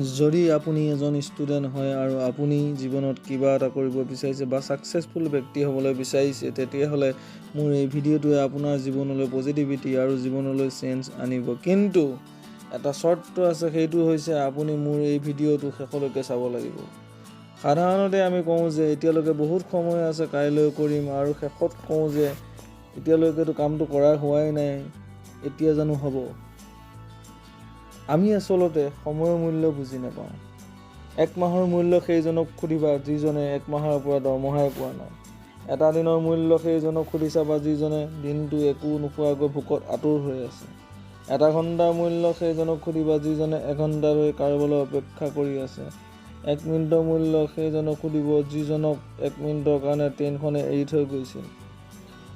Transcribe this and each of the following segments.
যদি আপুনি এজন ষ্টুডেণ্ট হয় আৰু আপুনি জীৱনত কিবা এটা কৰিব বিচাৰিছে বা ছাকচেছফুল ব্যক্তি হ'বলৈ বিচাৰিছে, তেতিয়াহ'লে মোৰ এই ভিডিঅ'টোৱে আপোনাৰ জীৱনলৈ পজিটিভিটি আৰু জীৱনলৈ চেঞ্জ আনিব। কিন্তু এটা চৰ্ত আছে, সেইটো হৈছে আপুনি মোৰ এই ভিডিঅ'টো শেষলৈকে চাব লাগিব। সাধাৰণতে আমি কওঁ যে এতিয়ালৈকে বহুত সময় আছে, কাইলৈ কৰিম, আৰু শেষত কওঁ যে এতিয়ালৈকেতো কামটো কৰা হোৱাই নাই, এতিয়া জানো হ'ব? আমি আচলতে সময়ৰ মূল্য বুজি নাপাওঁ। এক মাহৰ মূল্য সেইজনক সুধিবা যিজনে এক মাহৰ পৰা দৰমহাই পোৱা নাই। এটা দিনৰ মূল্য সেইজনক সুধি চাবা যিজনে দিনটো একো নোখোৱাকৈ ভোকত আতুৰ হৈ আছে। এটা ঘণ্টাৰ মূল্য সেইজনক সুধিবা যিজনে এঘণ্টা ধৰি কাৰোবালৈ অপেক্ষা কৰি আছে। এক মিনিটৰ মূল্য সেইজনক সুধিব যিজনক এক মিনিটৰ কাৰণে ট্ৰেইনখনে এৰি থৈ গৈছিল।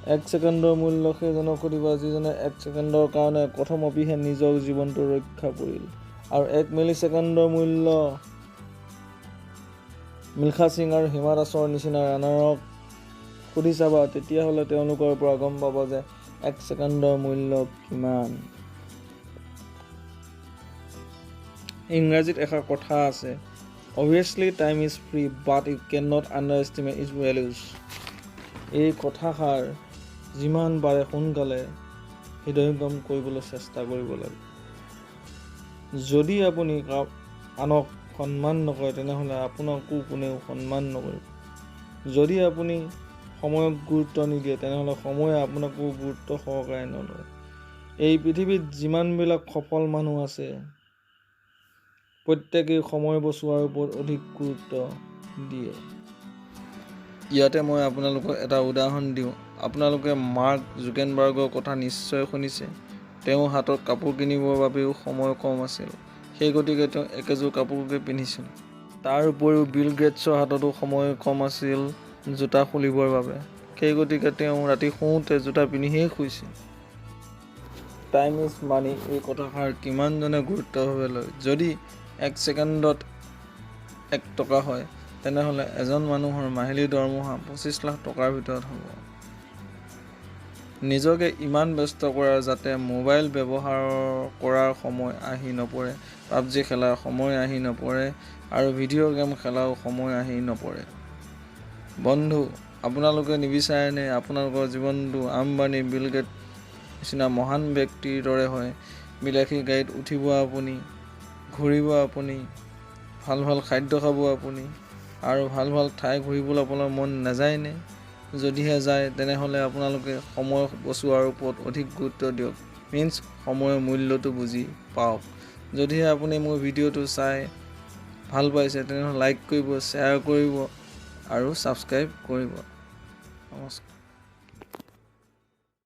এক ছেকেণ্ডৰ মূল্য সেইজনক সুধিবা যিজনে এক ছেকেণ্ডৰ কাৰণে কথমপিহে নিজৰ জীৱনটো ৰক্ষা পৰিল। আৰু এক মিলি ছেকেণ্ডৰ মূল্য মিল্খা সিং আৰু হিমা দাসৰ নিচিনা ৰানাৰক সুধি চাবা, তেতিয়াহ'লে তেওঁলোকৰ পৰা গম পাবা যে এক ছেকেণ্ডৰ মূল্য কিমান। ইংৰাজীত এষাৰ কথা আছে, "Obviously time is free, but you can not under estimate its values." এই কথাষাৰ যিমান পাৰে সোনকালে হৃদয়ংগম কৰিবলৈ চেষ্টা কৰিব লাগে। যদি আপুনি আনক সন্মান নকৰে, তেনেহ'লে আপোনাকো কোনেও সন্মান নকৰিব। যদি আপুনি সময়ক গুৰুত্ব নিদিয়ে, তেনেহ'লে সময়ে আপোনাকো গুৰুত্ব সহকাৰে নলয়। এই পৃথিৱীত যিমানবিলাক সফল মানুহ আছে, প্ৰত্যেকেই সময় বচোৱাৰ ওপৰত অধিক গুৰুত্ব দিয়ে। ইয়াতে মই আপোনালোকক এটা উদাহৰণ দিওঁ। আপোনালোকে মাৰ্ক জুকেনবাৰ্গৰ কথা নিশ্চয় শুনিছে। তেওঁৰ হাতত কাপোৰ কিনিবৰ বাবেও সময় কম আছিল, সেই গতিকে তেওঁ একেযোৰ কাপোৰকে পিন্ধিছিল। তাৰ উপৰিও বিল গেটছৰ হাততো সময় কম আছিল জোতা খুলিবৰ বাবে, সেই গতিকে তেওঁ ৰাতি শুওঁতে জোতা পিন্ধিয়েই শুইছিল। "Time is money", এই কথাষাৰ কিমানজনে গুৰুত্বভাৱে লয়? যদি এক ছেকেণ্ডত 1 টকা হয়, তেনেহ'লে এজন মানুহৰ মাহিলী দৰমহা 25 লাখ টকাৰ ভিতৰত হ'ব। নিজকে ইমান ব্যস্ত কৰা যাতে মোবাইল ব্যৱহাৰ কৰাৰ সময় আহি নপৰে, পাবজি খেলাৰ সময় আহি নপৰে আৰু ভিডিঅ' গেম খেলাও সময় আহি নপৰে। বন্ধু, আপোনালোকে নিবিচাৰেনে আপোনালোকৰ জীৱনটো আম্বানী, বিল গেট নিচিনা মহান ব্যক্তিৰ দৰে হয়? বিলাসী গাড়ীত উঠিব আপুনি, ঘূৰিব আপুনি, ভাল ভাল খাদ্য খাব আপুনি আৰু ভাল ভাল ঠাই ঘূৰিবলৈ আপোনাৰ মন নাযায়নে? যদিহে যায়, তেনেহ'লে আপোনালোকে সময় বচোৱাৰ ওপৰত অধিক গুৰুত্ব দিয়ক, মিনছ সময়ৰ মূল্যটো বুজি পাওক। যদিহে আপুনি মোৰ ভিডিঅ'টো চাই ভাল পাইছে, তেনেহ'লে লাইক কৰিব, শ্বেয়াৰ কৰিব আৰু ছাবস্ক্ৰাইব কৰিব। নমস্কাৰ।